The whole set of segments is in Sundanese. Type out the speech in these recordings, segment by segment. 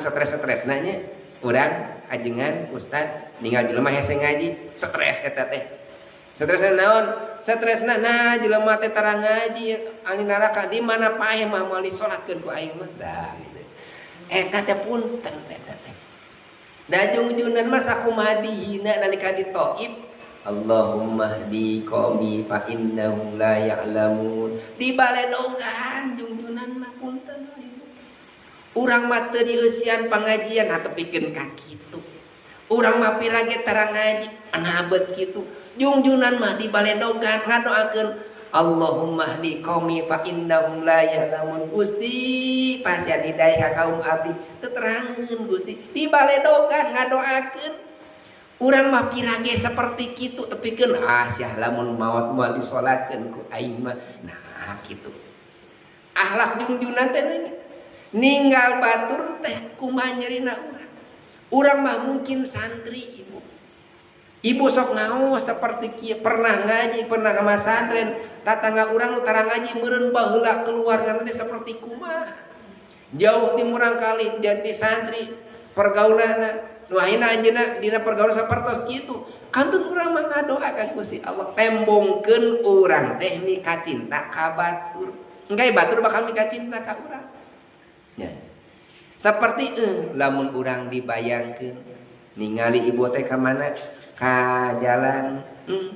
Stres-stres nanya urang ajengan ustad ninggal jelema hese ngaji, stres eta teh. Stresna naon? Stresna, nah, jelema teh tara ngaji ahli neraka, di mana paeh mah moal disolatkeun ku aing mah. Dah gitu. Eta teh punten, eta teh. Da jungjunan mah sakumaha dihina nalika di Taif, "Allahumma hdi qaumi fa innahum la ya'lamun." Di baledogan jungjunan mah, punten. Urang mah teu dieusian pangajian atepikeun ka kitu. Urang mah pira ge tara ngaji anabet kitu. Jungjunan mah di baledogan ngadoakeun, "Allahumma hdi qaumi fa innahum la ya'lamun." Gusti, pasihan hidayah ka kaum abdi, teu terangeun, Gusti. Di baledogan ngadoakeun. Urang mah pira ge seperti kitu, tepikeun ah sia lamun maot moal disolatkeun ku aing mah. Nah, kitu. Akhlak jungjunan teh ninggal batur teh kumaha nyerina urang. Urang mah mungkin santri, ibu. Ibu sok ngaos seperti kieu, pernah ngaji, pernah ke masantren, tatangga urang nu tara ngaji meureun baheula keluarga teh seperti kumaha. Jauh ti murang kali jadi santri pergaulanna, nu ayeuna anjeunna dina pergaulan sapertos kitu. Kantun urang mah ngadoa ka Gusti Allah, tembongkeun urang teh mika cinta ka batur. Engke batur bakal mika cinta ka urang. Ya. Seperti lamun urang dibayangkeun ningali ibu teh ka mana, ka jalan,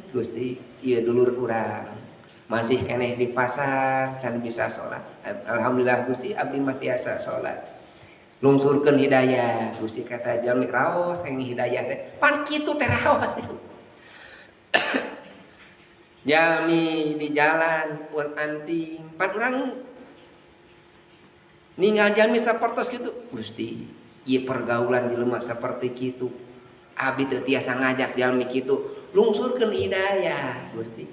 Gusti, ieu dulur urang masih keneh di pasar can bisa sholat. Alhamdulillah, Gusti, abdi mah tiasa sholat. Lungsurkeun hidayah, Gusti, kata jalmi raos yang hidayah teh pan kitu teh raos. Jalmi di jalan pun anting, pan urang ninggal jalmi sapertos kitu, Gusti, ieu pergaulan jelema seperti kitu, abdi teu tiasa ngajak jalmi kitu, lungsurkeun hidayah, Gusti.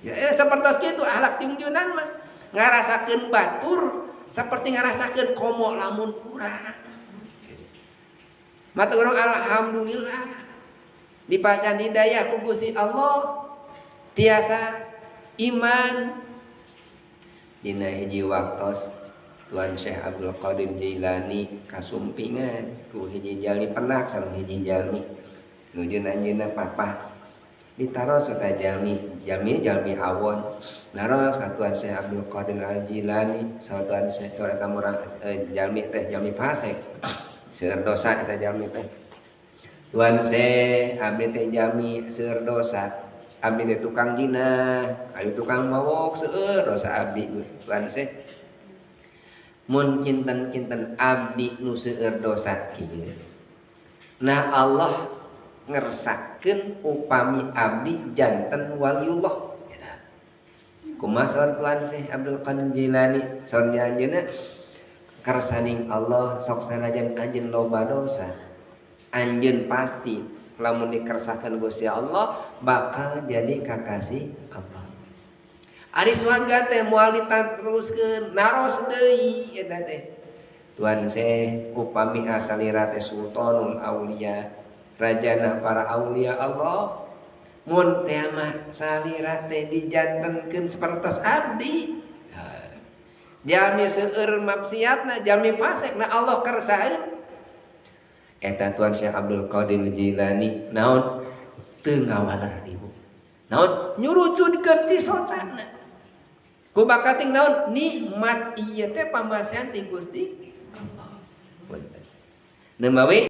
Ya, sapertos kitu akhlak jungjunan mah, ngarasakeun batur seperti ngarasakeun komo lamun urang. Mata urang alhamdulillah dipasihan hidayah ku Gusti Allah, tiasa iman. Dina hiji waktos Tuan Syekh Abdul Qadir Jailani kasumpingan ku hiji jalmi penak sareng hiji jalmi nuju anjeunna papah, ditaros eta jalmi, jalmi jalmi awon, naros ka Tuan Syekh Abdul Qadir Al Jilani. Saur Tuan Syekh, saur eta murang jalmi teh jalmi fasik, seueur dosa eta jalmi teh, "Tuan Syekh, abdi teh jalmi seueur dosa, abdi teh tukang zina, abdi tukang mabok, seueur dosa abdi. Tuan Syekh, mun kinten-kinten abdi nu seueur dosa kieu, nah, Allah ngersakeun upami abdi janten waliullah, kumaha?" Saur Tuan Syekh Abdul Qadir Jilani, saur anjeunna, "Kersaning Allah, sok sanajan anjeun loba dosa, anjeun pasti lamun dikersakeun Gusti Allah bakal jadi kakasih Allah." Ari surga teh moal diteruskeun, naros deui eta teh, "Tuan Syekh, upami asalira teh sultanul aulia, rajana para aulia Allah, mun teh mah salira teh dijantenkeun sapertos abdi, jalmi seueur maksiatna, jalmi fasik, nah, Allah kersaeun?" Eta Tuan Syekh Abdul Qadir Jilani naon teu ngawaler, ibu, naon nyurucudkeun cisocana ku bakating naon nikmat ieu teh pamasihan ti Gusti Allah. Punten. Nemawi.